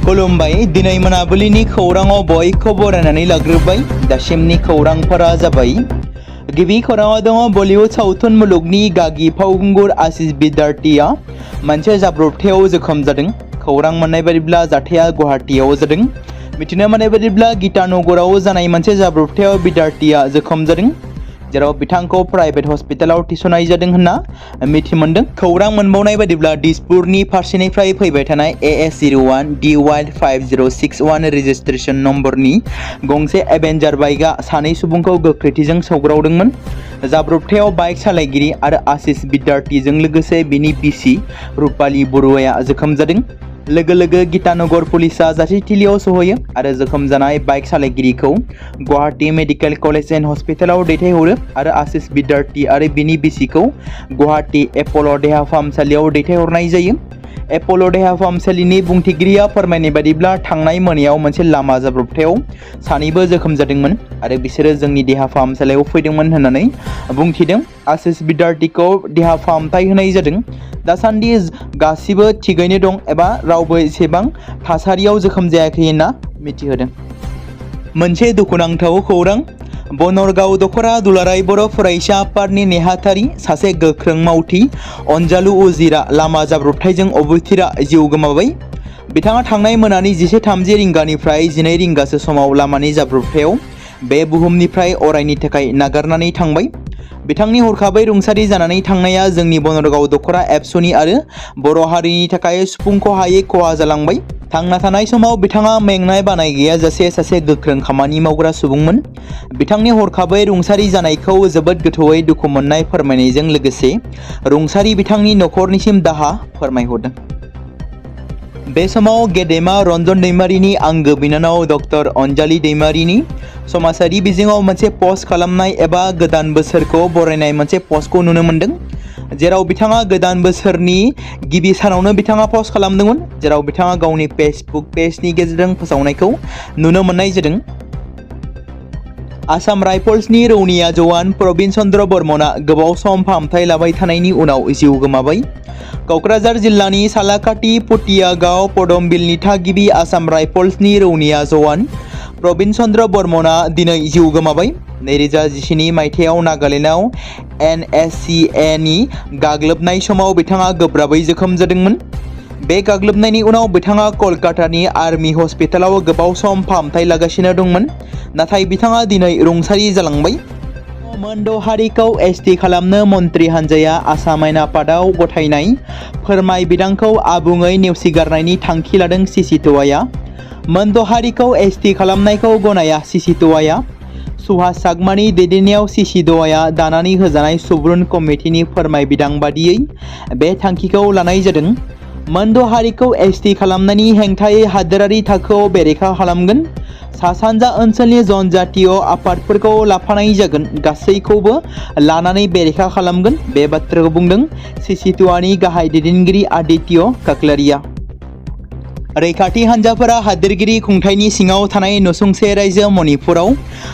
खुलुमबाय दिनै मोनाबिलिनि खौराङाव बयखौबो बरायनानै लाग्रोबाय दासिमनि खौरांफोरा जाबाय गिबि खौराङाव दङ बलिउड सावथुन मुलुगनि गागि फावखुंगुर आशिष बिद्यार्थीआ मोनसे जाब्रबथायाव जोखोम जादों। खौरां मोननाय बायदिब्ला जाथाया गुवाहाटीआव जादों। मिथिनो मोननाय बायदिब्ला गीतानगराव जानाय मोनसे जाब्रबथायाव बिद्यार्थीआ जोखोम जादों, जेराव बिथांखौ प्राइभेट हस्पिटालाव थिसननाय जादों होनना मिथि मोनदों। खौरां मोनबावनाय बायदिब्ला दिसपुरनि फारसेनिफ्राय फैबाय थानाय AS01 DY 5061 रेजिस्ट्रेशन नम्बरनि गंसे एवेंजर बाइकआ सानै सुबुंखौ गोख्रैथिजों सौग्रावदोंमोन। जाब्रबथायाव बाइक सालायगिरि आरो आशिष बिद्यार्थीजों लोगोसे बिनि बिसि रुपाली बरुआ जोखोम जादों। लोगो लोगो गीतानगर पुलिसा जाथायथिलियाव सहैयो आरो जोखोम जानाय बाइक सालायगिरिखौ गुवाहाटी मेडिकेल कलेज एन्ड हस्पिटालाव दैथायहरो आरो आशिष बिद्यार्थी आरो बिनि बिसिखौ गुवाहाटी एप'ल' देहा फाहामसालियाव दैथायहरनाय जायो। एप'ल' देहा फाहामसालिनि बुंथिगिरिया फोरमायनाय बायदिब्ला थांनाय मोनायाव मोनसे लामा जाब्रबथायाव सानैबो जोखोम जादोंमोन आरो बिसोरो जोंनि देहा फाहामसालियाव फैदोंमोन होननानै बुंथिदों। आशिष बिद्यार्थीखौ देहा फाहामथाय होनाय जादों। दासान्दि गासिबो थिगैनो दं एबा रावबो एसेबां थासारियाव जोखोम जायाखै होनना मिथिहोदों। मोनसे दुखुनांथाव खौरां बनरगाव दख'रा दुलाराय बर' फरायसा आफादनि नेहाथारि सासे गोख्रों मावथि अनजालु उजिरा लामा जाब्रबथायजों अबथिरा जिउ गोमाबाय। बिथाङा थांनाय मोनानि 11:30 रिंगानिफ्राय 12 रिंगासो समाव लामानि जाब्रबथायाव बे बुहुमनिफ्राय अरायनि थाखाय नागारनानै थांबाय। बिथांनि हरखाबै रुंसारि जानानै थांनाया जोंनि बनरगाव दख'रा एबसुनि आरो बर' हारिनि थाखाय सुफुंख'हायै खहा जालांबाय। थांना थानाय समाव बिथाङा मेंनाय बानाय गैयाजासे सासे गोख्रों खामानि मावग्रा सुबुंमोन। बिथांनि हरखाबै रुंसारि जानायखौ जोबोद गोथौयै दुखु मोननाय फोरमायनायजों लोगोसे रुंसारि बिथांनि न'खरनिसिम दाहा फोरमायहरदों। बे समाव गेदेमा रन्जन दैमारिनि आंगो बिनानाव डक्टर अनजालि दैमारिनि समाजारि बिजोङाव मोनसे पस्ट खालामनाय एबा गोदान बोसोरखौ बरायनाय मोनसे पस्टखौ नुनो मोनदों, जेराव बिथाङा गोदान बोसोरनि गिबि सानावनो बिथाङा पस्ट खालामदोंमोन, जेराव बिथाङा गावनि फेसबुक पेजनि गेजेरजों फोसावनायखौ नुनो मोननाय जादों। आसाम राइफल्सनि रौनिया जवान प्रबिन चन्द्र बर्मनआ गोबाव सम फाहामथाय लाबाय थानायनि उनाव जिउ गोमाबाय। क'क्राझार जिल्लानि सालाकाटि पटियागाव पदमबिलनि थागिबि आसाम राइफल्सनि रौनिया जवान प्रबिन चन्द्र बर्मनआ दिनै जिउ गोमाबाय। 2017 मायथाइयाव नागालेण्डआव NSCAनि गाग्लोबनाय समाव बिथाङा गोब्राबै जोखोम जादोंमोन। बे गाग्लोबनायनि उनाव बिथाङा कलकातानि आर्मी हस्पिटालाव गोबाव सम फाहामथाय लागासिनो दंमोन, नाथाय बिथाङा दिनै रुंसारि जालांबाय। मोनद' हारिखौ ST खालामनो मन्त्रि हान्जाया आसाम आयेन आफादाव गथायनाय फोरमाय बिदांखौ आबुङै नेवसिगारनायनि थांखि लादों सिसिट'आया। मोनद' हारिखौ ST खालामनायखौ गनाया सिसिट'आया। सुहास चाकमानि दैदेननायाव सिसिट'आया दानानै होजानाय सुबुरुन कमिटिनि फोरमाय बिदां बादियै बे थांखिखौ लानाय जादों। मोनद' हारिखौ ST खालामनायनि हेंथायै हादोरारि थाखोआव बेरेखा खालामगोन। सा सानजा ओनसोलनि जनजातीय आफादफोरखौ लाफानाय जागोन, गासैखौबो लानानै बेरेखा खालामगोन। बे बाथ्राखौ बुंदों सिसिट'आनि गाहाय दैदेनगिरि आदित्य काकलारिया। रैखाथि हान्जाफोरा हादोरगिरि खुंथायनि सिङाव थानाय नसुंसे रायजो मणिपुराव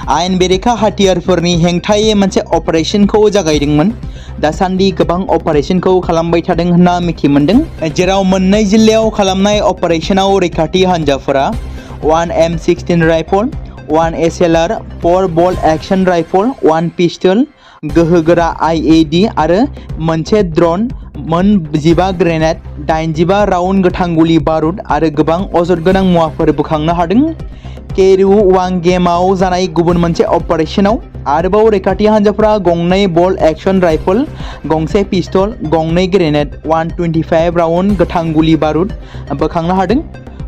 आयेन बेरेखा हाथियारफोरनि हेंथायै मोनसे अपारेशनखौ जागायदोंमोन। दासान्दि गोबां अपारेशनखौ खालामबाय थादों होनना मिथि मोनदों, जेराव मोननै जिल्लायाव खालामनाय अपारेशनाव रैखाथि हान्जाफोरा 1 M16 rifle, 1 SLR, 4 bolt action rifle, 1 pistol, गोहोगोरा IED आरो मोनसे ड्रन, मोन 15 ग्रेनेड, 85 राउन्ड गोथां गुलि बारुद आरो गोबां अजद गोनां मुवाफोर बोखांनो हादों। केरुवांगेमाव जानाय गुबुन मोनसे अपारेशनाव आरोबाव रैखाथि हान्जाफोरा 2 bolt action rifle, 1 pistol, 2 grenade, 125 round गोथां गुलि बारुद बोखांनो हादों।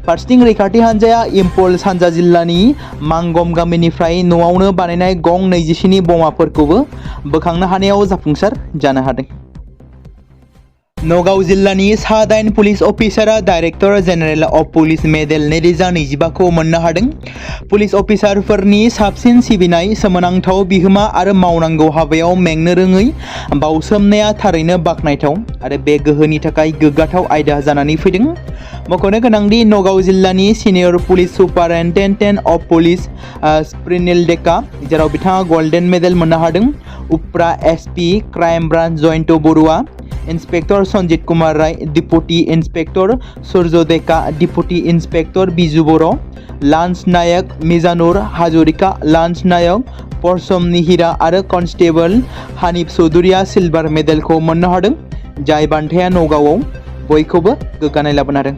फारसेथिं रैखाथि हान्जाया इम्फल सानजा जिल्लानि मांगम गामिनिफ्राय न'आवनो बानायनाय गं 27 बमाफोरखौबो बोखांनो हानायाव जाफुंसार जानो हादों। नगाव जिल्लानि सा 8 पुलिस अफिसारआ director general of police medal 2025 खौ मोननो हादों। पुलिस अफिसारफोरनि साबसिन सिबिनाय, सोमोनांथाव बिहोमा आरो मावनांगौ हाबायाव मेंनो रोङै बाउसोमनाया थारैनो बाख्नायथाव आरो बे गोहोनि थाखाय गोग्गाथाव आयदा जानानै फैदों। मख'नो गोनांदि नगाव जिल्लानि senior police superintendent of police Swapnil Deka, जेराव बिथाङा गल्डेन मेडेल मोननो हादों। उफ्रा SP crime branch Jayanta Baruah, inspector Sanjit Kumar Rai, deputy inspector Surya Deka, deputy inspector Biju Boro', लान्स नायक मिजानुर हाजरिका, लान्स नायक परसम निहिरा आरो कन्स्टेबल हानिफ चौधुरिया सिलभार मेडेलखौ मोननो हादों, जाय बान्थाया नगावआव बयखौबो गोग्गानाय लाबोनो हादों।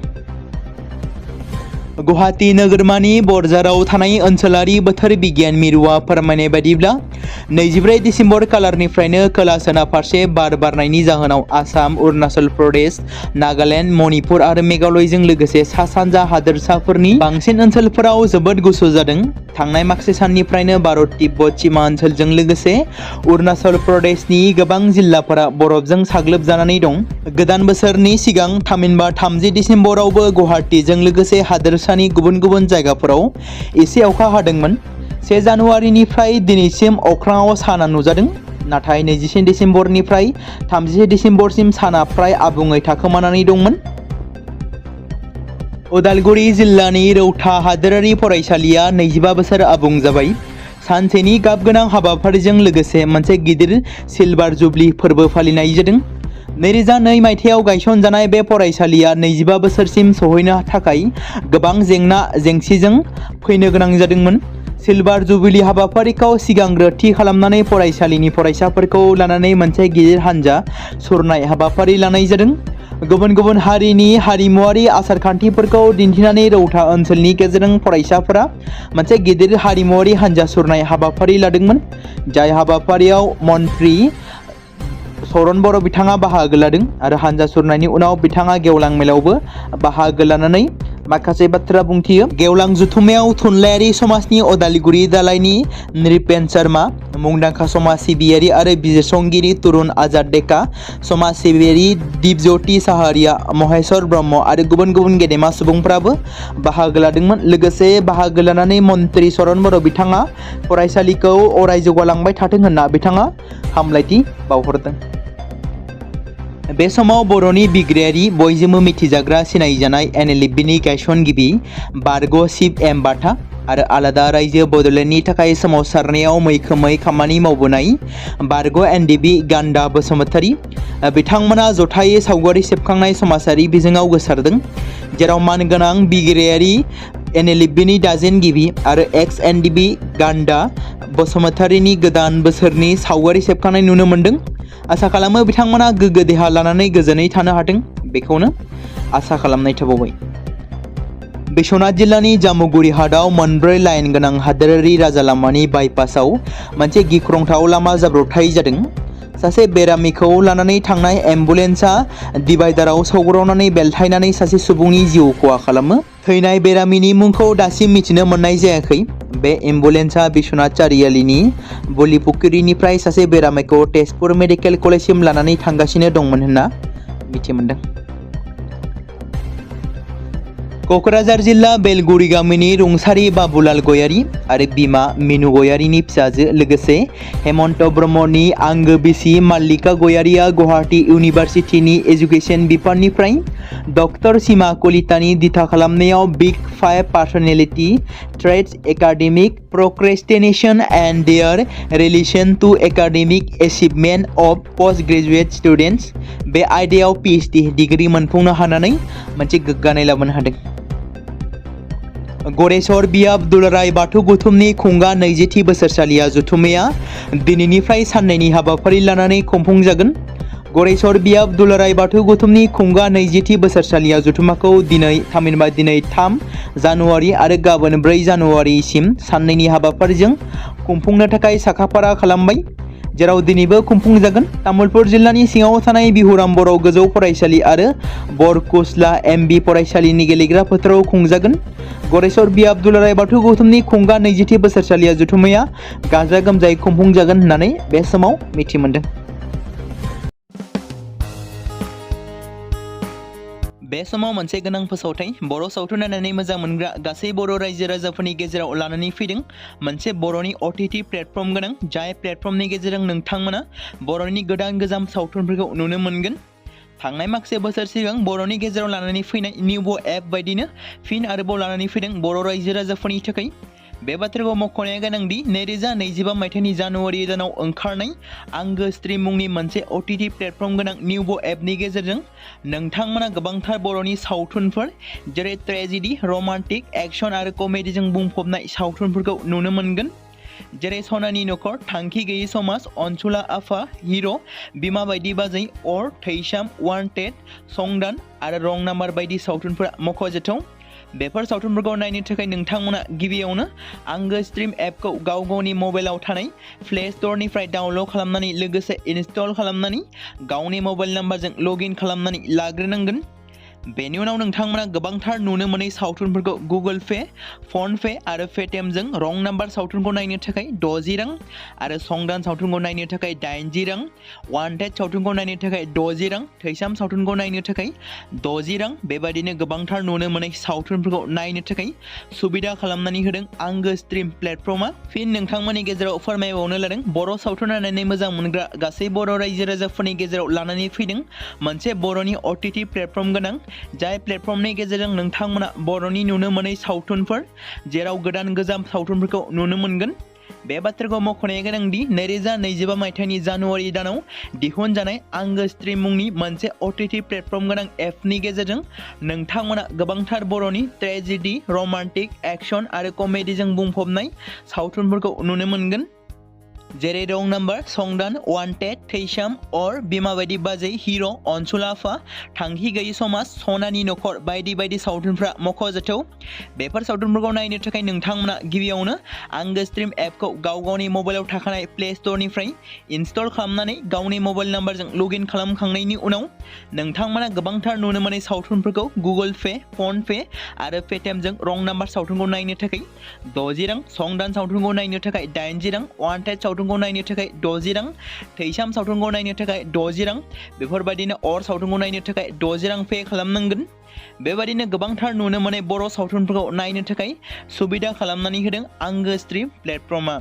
गुवाहाटी नोगोरमानि बरजाराव थानाय ओनसोलारि बोथोर बिगियान मिरुआ फोरमायनाय बायदिब्ला 24 दिसेम्बर खालारनिफ्रायनो खोला सोनाब फारसे बार बारनायनि जाहोनाव आसाम, अरुणाचल प्रदेश, नागालेन्ड, मणिपुर आरो मेघालयजों लोगोसे सा सानजा हादोरसाफोरनि बांसिन ओनसोलफोराव जोबोद गुसु जादों। थांनाय माखासे साननिफ्रायनो भारत तिब्बत सीमा ओनसोलजों लोगोसे अरुणाचल प्रदेशनि गोबां जिल्लाफोरा बरफजों साग्लोबजानानै दं। गोदान बोसोरनि सिगां थामहिनबा 30 दिसेम्बरावबो गुवाहाटीजों लोगोसे हादोरसानि गुबुन गुबुन जायगाफोराव एसे अखा हादोंमोन। 1 जानुवारिनिफ्राय दिनैसिम अख्राङाव साना नुजादों, नाथाय 26 दिसेम्बरनिफ्राय 31 दिसेम्बरसिम साना फ्राय आबुङै थाखोमानानै दंमोन। उदालगुरि जिल्लानि रौता हादोरारि फरायसालिया 25 बोसोर आबुं जाबाय। सानसेनि गाबगोनां हाबाफारिजों लोगोसे मोनसे गिदिर सिलभार जुबली फोरबो फालिनाय जादों। 2002 मायथाइयाव गायसनजानाय बे फरायसालिया 25 बोसोरसिम सहैनो थाखाय गोबां जेंना जेंसिजों फैनो गोनां जादोंमोन। सिलभार जुबिली हाबाफारिखौ सिगांग्रो थि खालामनानै फरायसालिनि फरायसाफोरखौ लानानै मोनसे गिदिर हानजा सुरनाय हाबाफारि लानाय जादों। गुबुन गुबुन हारिनि हारिमुआरि आसारखान्थिफोरखौ दिन्थिनानै रौता ओनसोलनि गेजेरजों फरायसाफोरा मोनसे गिदिर हारिमुआरि हानजा सुरनाय हाबाफारि लादोंमोन, जाय हाबाफारियाव मन्त्रि सरन बर' बिथाङा बाहागो लादों आरो हानजा सुरनायनि उनाव बिथाङा गेवलां मेलावबो बाहागो लानानै माखासे बाथ्रा बुंथियो। गेवलां जथुम्मायाव थुनलाइयारि समाजनि उदालगुरि दालायनि नृपेन शर्मा, मुंदांखा समाज सिबियारि आरो बिजिरसंगिरि तरुन आजाद डेका, समाज सिबियारि दिपज्योति साहारिया, महेश्वर ब्रह्म आरो गुबुन गुबुन गेदेमा सुबुंफ्राबो बाहागो लादोंमोन। लोगोसे बाहागो लानानै मन्त्रि सरन बर' बिथाङा फरायसालिखौ अराय जौगालांबाय थाथों होनना बिथाङा हामलायथि बावहरदों। बे समाव बर'नि बिग्रायारि बयजोंबो मिथिजाग्रा सिनायजानाय NLFBनि गायसनगिरि बारग' शिव एम बाथा आरो आलादा रायजो बड'लेण्डनि थाखाय सोमावसारनायाव मैखोमै खामानि मावबोनाय बारग' NDB गान्दा बसुमतारी बिथांमोना जथायै सावगारि सेबखांनाय समाजारि बिजोङाव गोसारदों, जेराव मानगोनां बिग्रायारि NLFBनि दाजेनगिरि आरो ex-NDB गान्दा बसुमतारीनि गोदान बोसोरनि सावगारि सेबखांनाय नुनो मोन्दों। आसा खालामो बिथांमोना गोग्गो देहा लानानै गोजोनै थानो हाथों, बेखौनो आसा खालामनाय थाबावबाय। बिश्वनाथ जिल्लानि जामुगुरि हाटआव मोनब्रै लाइन गोनां हादोरारि राजालामानि बाइपासआव मोनसे गिख्रंथाव लामा जाब्रबथाय जादों। सासे बेरामिखौ लानानै थांनाय एम्बुलेन्सआ डिभाइडाराव सौग्रावनानै बेलथायनानै सासे सुबुंनि जिउ खहा खालामो। थैनाय बेरामिनि मुंखौ दासिम मिथिनो मोननाय जायाखै। बे एम्बुलेन्सआ बिश्वनाथ चारियालिनि बलिपुखुरिनिफ्राय सासे बेरामिखौ तेजपुर मेडिकेल कलेजसिम लानानै थांगासिनो दंमोन होनना मिथिमोनदों। क'क्राझार जिल्ला बेलगुरि गामिनि रुंसारि बाबुलाल गयारी आरो बिमा मिनु गयारीनि फिसाजो लोगोसे हेमन्त ब्रह्मनि आंगो बिसि माल्लिका गयारीया गुवाहाटी इउनिभार्सिटिनि एजुकेशन बिफाननिफ्राय डक्टर सीमा कलितानि दिथा खालामनायाव big 5 personality traits, academic procrastination and their relation to academic achievement of post graduate students बे आयदायाव PhD डिग्री मोनफुंनो हानानै मोनसे गोग्गानाय लाबोनो हादों। गरेस्वर बियाब दुलाराय बाथौ गौथुमनि खुंगा 20थि बोसोरसालिया जथुम्माया दिनैनिफ्राय साननैनि हाबाफारि लानानै खुंफुंजागोन। गरेस्वर बियाब दुलाराय बाथौ गौथुमनि खुंगा 20थि बोसोरसालिया जथुम्माखौ दिनै 3 जानुवारि आरो गाबोन 4 जानुवारिसिम साननैनि हाबाफारिजों खुंफुंनो थाखाय साखाफारा खालामबाय, जेराव दिनैबो खुंफुंजागोन। तामुलपुर जिल्लानि सिङाव थानाय बिहुराम बर' गोजौ फरायसालि आरो बरकुसला MB फरायसालिनि गेलेग्रा फोथाराव खुंजागोन। गरेस्वर बियाब दुलाराय बाथौ गौथुमनि खुंगा 20थि बोसोरसालिया जथुम्माया गाजा गोमजायै खुंफुंजागोन होननानै बे समाव मिथिमोनदों। बे समाव मोनसे गोनां फोसावथाय बर' सावथुन नायनानै मोजां मोनग्रा गासै बर' रायजो राजाफोरनि गेजेराव लानानै फैदों मोनसे बर'नि OTT प्लेटफर्म गोनां, जाय प्लेटफर्मनि गेजेरजों नोंथांमोना बर'नि गोदान गोजाम सावथुनफोरखौ नुनो मोनगोन। थांनाय माखासे बोसोर सिगां बर'नि गेजेराव लानानै फैनाय निउबो एप बायदिनो फिन आरोबाव लानानै फैदों बर' रायजो राजाफोरनि थाखाय बे बाथ्राखौ मख'नाया गोनांदि 2025 मायथाइनि जानुवारि दानाव ओंखारनाय आंगो स्ट्रीम मुंनि मोनसे OTT प्लेटफर्म गोनां निउबो एपनि गेजेरजों नोंथांमोना गोबांथार बर'नि सावथुनफोर जेरै ट्रेजेडी, रमान्टिक, एक्शन आरो कमेडीजों बुंफबनाय सावथुनफोरखौ नुनो मोनगोन। जेरै सनानि नखर, थांखि गैयै समाज, अनसुला आफा, हिर', बिमा बायदि बाजै, अर, थैसाम, वान्टेड, संदान आरो रं नाम्बार बायदि सावथुनफोरा मख'जाथाव। बेफोर सावथुनफोरखौ नायनो थाखाय नोंथांमोना गिबियावनो आंगो स्ट्रीम एपखौ गावनि मबाइलाव थानाय प्ले स्ट'रनिफ्राय डाउनल'ड खालामनानै लोगोसे इनस्टल खालामनानै गावनि मबाइल नाम्बारजों लगइन खालामनानै लाग्रोनांगोन। बेनि उनाव नोंथांमोना गोबांथार नुनो मोनै सावथुनफोरखौ गुगोल पे, फन पे आरो पेटिएमजों रं नाम्बार सावथुनखौ नायनो थाखाय 60 रां आरो संदान सावथुनखौ नायनो थाखाय 80 रां, वान्टेड सावथुनखौ नायनो थाखाय 60 रां, थैसाम सावथुनखौ नायनो थाखाय 60 रां बेबायदिनो गोबांथार नुनो मोनै सावथुनफोरखौ नायनो थाखाय सुबिदा खालामनानै होदों आंगो स्ट्रीम प्लेटफर्मा। फिन नोंथांमोननि गेजेराव फोरमायबावनो लादों बर' सावथुन नायनानै मोजां मोनग्रा गासै बर' रायजो राजाफोरनि गेजेराव लानानै फैदों मोनसे बर'नि OTT प्लेटफर्म गोनां जाय प्लेटफर्मनि गेजेरजों नोंथांमोना बर'नि नुनो मोनै सावथुनफोर जेराव गोदान गोजाम सावथुनफोरखौ नुनो मोनगोन। बे बाथ्राखौ मख'नाया गोनांदि 2025 मायथाइनि जानुवारि दानाव दिहुनजानाय आंगो स्ट्रीम मुंनि मोनसे OTT प्लेटफर्म गोनां एपनि गेजेरजों नोंथांमोना गोबांथार बर'नि ट्रेजेडी, रमान्टिक, एक्शन आरो कमेडीजों बुंफबनाय सावथुनफोरखौ नुनो मोनगोन। जेरै रं नाम्बार, संदान, वान्टेड, थैसाम, अर, बिमा बायदि बाजै, हिर', अनसुला आफा, थांखि गैयै समाज, सनानि नखर बायदि बायदि सावथुनफ्रा मख'जाथाव। बेफोर सावथुनफोरखौ नायनो थाखाय नोंथांमोना गिबियावनो आंगो स्ट्रीम एपखौ गावनि मबाइलाव थाखानाय प्ले स्ट'रनिफ्राय इनस्टल खालामनानै गावनि मबाइल नाम्बारजों लगइन खालामखांनायनि उनाव नोंथांमोना गोबांथार नुनो मोनै सावथुनफोरखौ गुगोल पे, फन पे आरो पेटिएमजों रं नाम्बार सावथुनखौ नायनो थाखाय 60 रां, संदान सावथुनखौ नायनो थाखाय 80 रां, वान्टेड सावथुनखौ नायनो थाखाय 60 रां, थैसाम सावथुनखौ नायनो थाखाय 60 रां बेफोरबायदिनो अर सावथुनखौ नायनो थाखाय 60 रां पे खालामनांगोन। बेबायदिनो गोबांथार नुनो मोनै बर' सावथुनफोरखौ नायनो थाखाय सुबिदा खालामनानै होदों आंगो स्ट्रीम प्लेटफर्मा।